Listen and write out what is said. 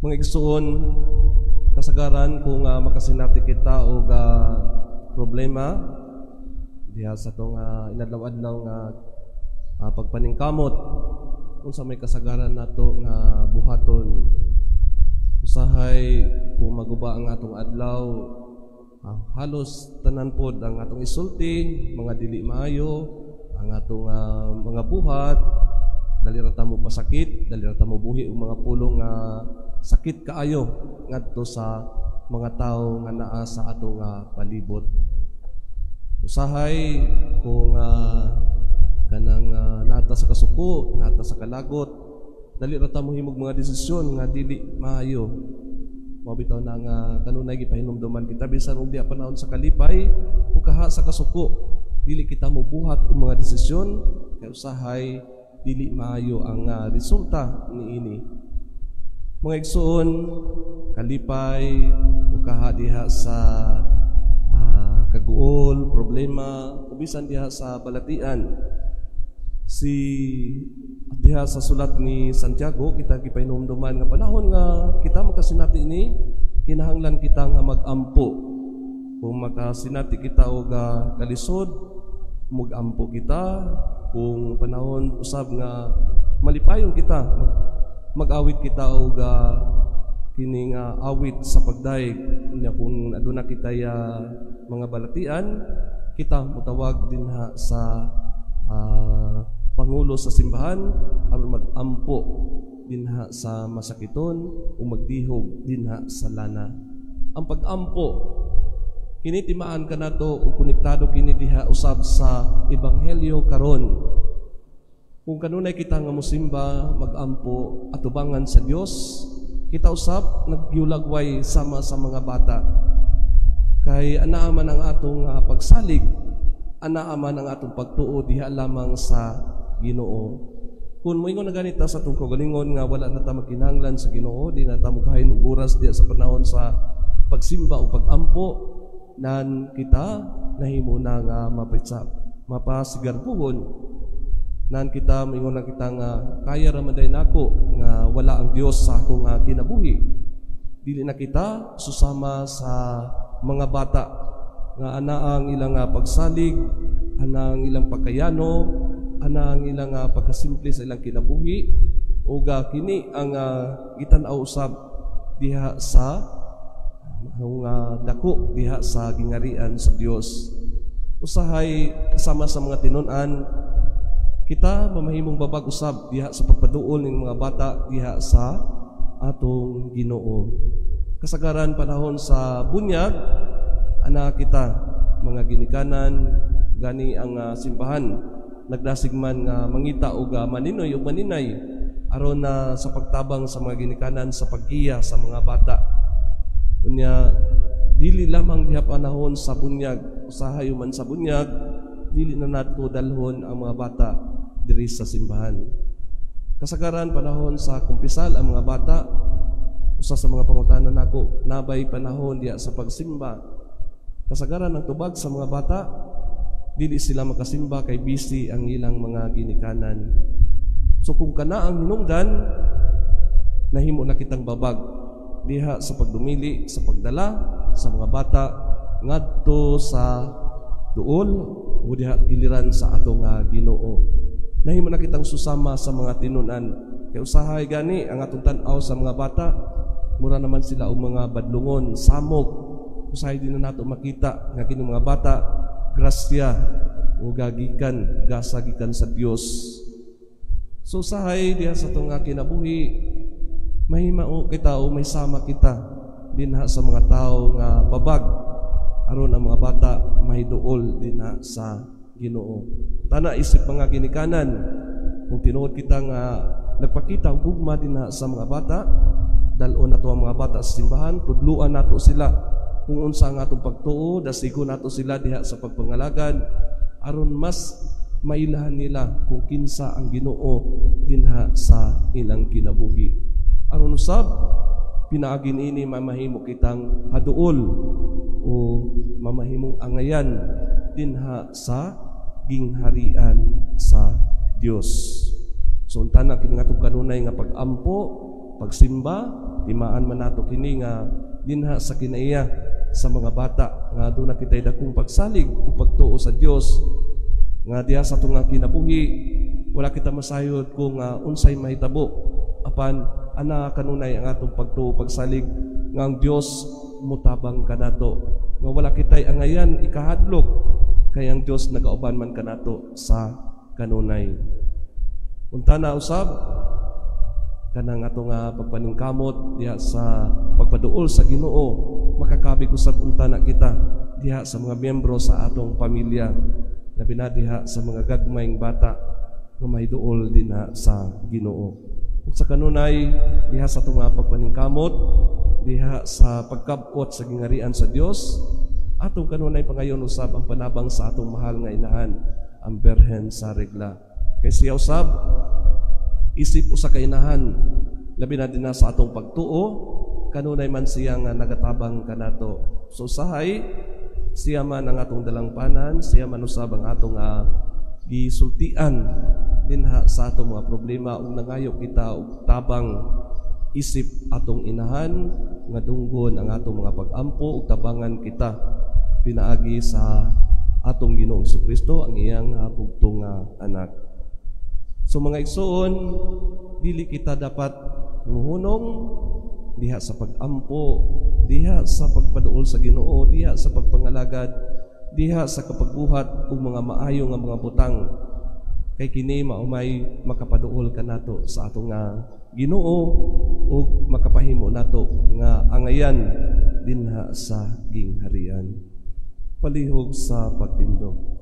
Mga igsoon, kasagaran kung makasinati kita og problema diha sa atong inadlaw-adlaw nga pagpaningkamot, unsa may kasagaran nato nga buhaton? Usahay kung maguba ang atong adlaw, halos tanan pod ang atong isulti mga dili maayo ang atong mga buhat. Dali ra ta mo pasakit, dali ra ta mo buhi og mga pulong nga sakit kaayo ngadto sa mga tawo nga naa sa atong palibot. Usahay kung kanang nata sa kasuko, nata sa kalagot, dali ra ta mohimog mga desisyon nga dili maayo. Mao bitaw na nga kanunay gipahinumduman kita, bisan og diha panahon sa kalipay o kaha sa kasuko, dili kita mobuhat og mga desisyon kay usahay dili maayo ang resulta niini. Mga igsoon, kalipay o kaha diha sa kaguol, problema, o bisan diha sa balatian, si diha sa sulat ni Santiago kita gipahinumduman nga panahon nga kita makasinati ni, kinahanglan kita nga magampo. Kung makasinati kita og kalisod, magampo kita. Kung panahon usab nga malipayon kita, mag-awit kita og kini nga awit sa pagdayeg. Unya kung aduna kita mga balatian, kita motawag dinha sa pangulo sa simbahan aron magampo dinha sa masakiton o magdihog dinha sa lana. Ang pag-ampo kini timaan kanato o konektado kini diha usab sa ebanghelyo karon. Kung kanunay kita nga mosimba, magampo atubangan sa Dios, kita usab nagyulagway sama sa mga bata. Kay anaa man ang atong pagsalig, anaa man ang atong pagtuo diha lamang sa Ginoo. Kung moingon na ganita sa atong kaugalingon nga wala na ta magkinahanglan sa Ginoo, di na ta mogahin og oras diha sa panahon sa pagsimba o pagampo, nan kita nahimo na nga mapitsa, mapasigarbuhon. Nan kita moingon na kita nga kaya ra man day nako nga wala ang Dios sa akong kinabuhi. Dili na kita susama sa mga bata nga ana ang ilang pagsalig, ana ang ilang pagkayano, ana ang ilang pagkasimple sa ilang kinabuhi, ug kini ang gitan-aw usab diha sa mga dako diha sa gingarian sa Dios. Usahay kasama sa mga tinun-an, kita mamahimong babag usab diha sa pagpaduol ning mga bata diha sa atong Ginoo. Kasagaran panahon sa bunyag, ana kita mga ginikanan, gani ang simbahan nagdasig man nga mangita og maninoy ug maninay aron na sa pagtabang sa mga ginikanan sa paggiya sa mga bata. Unya dili lamang diha panahon sa bunyag, usahay man sa bunyag dili na nato dalhon ang mga bata diri sa simbahan. Kasagaran panahon sa kumpisal ang mga bata, usa sa mga pangutana nako, nabay panahon diha sa pagsimba? Kasagaran ang tubag sa mga bata, dili sila makasimba kay busy ang ilang mga ginikanan. So kung kana ang hinungdan, nahimo na kitang babag diha sa pagdumili, sa pagdala sa mga bata ngadto sa duol o diha giliran sa atong Ginoo. Nahimo na kitang susama sa mga tinun-an. Kay usahay gani ang atong tan-aw sa mga bata, mura naman sila og mga badlungon, samok. Usahay din na nato makita nga kini mga bata grasya o gagikan, gasagikan sa Dios. So usahay diha sa atong kinabuhi, mahimao kita o may sama kita dinha sa mga tawo nga babag aron ang mga bata mahiduol dinha sa Ginoo. Tana isip mga ginikanan, kung tinuod kita nga nagpakita og gugma dinha sa mga bata, dal-on nato ang mga bata sa simbahan, tudluan nato sila kung unsa ang atong pagtuo, dasigo nato sila diha sa pagpangalagad aron mas mailahan nila kung kinsa ang Ginoo dinha sa ilang kinabuhi. Aron usab pinaagi niini mamahimo kitang haduol o mamahimong angayan dinha sa gingharian sa Dios. So unta na kini atong kanunay nga pag-ampo, pagsimba, Timaan man nato kini nga dinha sa kinaiya sa mga bata nga aduna kitay dakong pagsalig ug pagtuo sa Dios, nga diha sa atong nga kinabuhi wala kita masayod kung unsay mahitabo, apan ana kanunay ang atong pagtuo, pagsalig nga ang Dios mutabang kanato, nga wala kitay angayan ikahadlok kay ang Dios nagauban man kanato sa kanunay. Untana usab kanang ato nga pagpaningkamot diha sa pagpaduol sa Ginoo, makakabig usab untana kita diha sa mga miyembro sa atong pamilya, labi na diha sa mga gagmayng bata nga mahiduol dinha sa Ginoo. Ug sa kanunay diha sa atong mga pagpaningkamot diha sa pagkab-ot sa gingarian sa Dios, atong kanunay pangayon usab ang panabang sa atong mahal nga inahan, ang Birhen sa Regla, kay siya usab isip usa ka inahan, labi na dinha sa atong pagtuo, kanunay man siya nga nagatabang kanato. So usahay siya man ang atong dalangpanan, siya man usab ang atong gisultian dinha sa atong mga problema, ug nangayo kita og tabang isip atong inahan nga dunggon ang atong mga pag-ampo ug tabangan kita pinaagi sa atong Ginoong Kristo, ang iyang bugtong nga anak. So mga igsoon, dili kita dapat muhunong diha sa pag-ampo, diha sa pagpaduol sa Ginoo, diha sa pagpangalagad, diha sa kapagbuhat og mga maayo nga mga butang, kay kini mao may makapaduol kanato sa atong nga Ginoo ug makapahimo nato nga angayan dinha sa gingharian. Palihog sa pagtindog.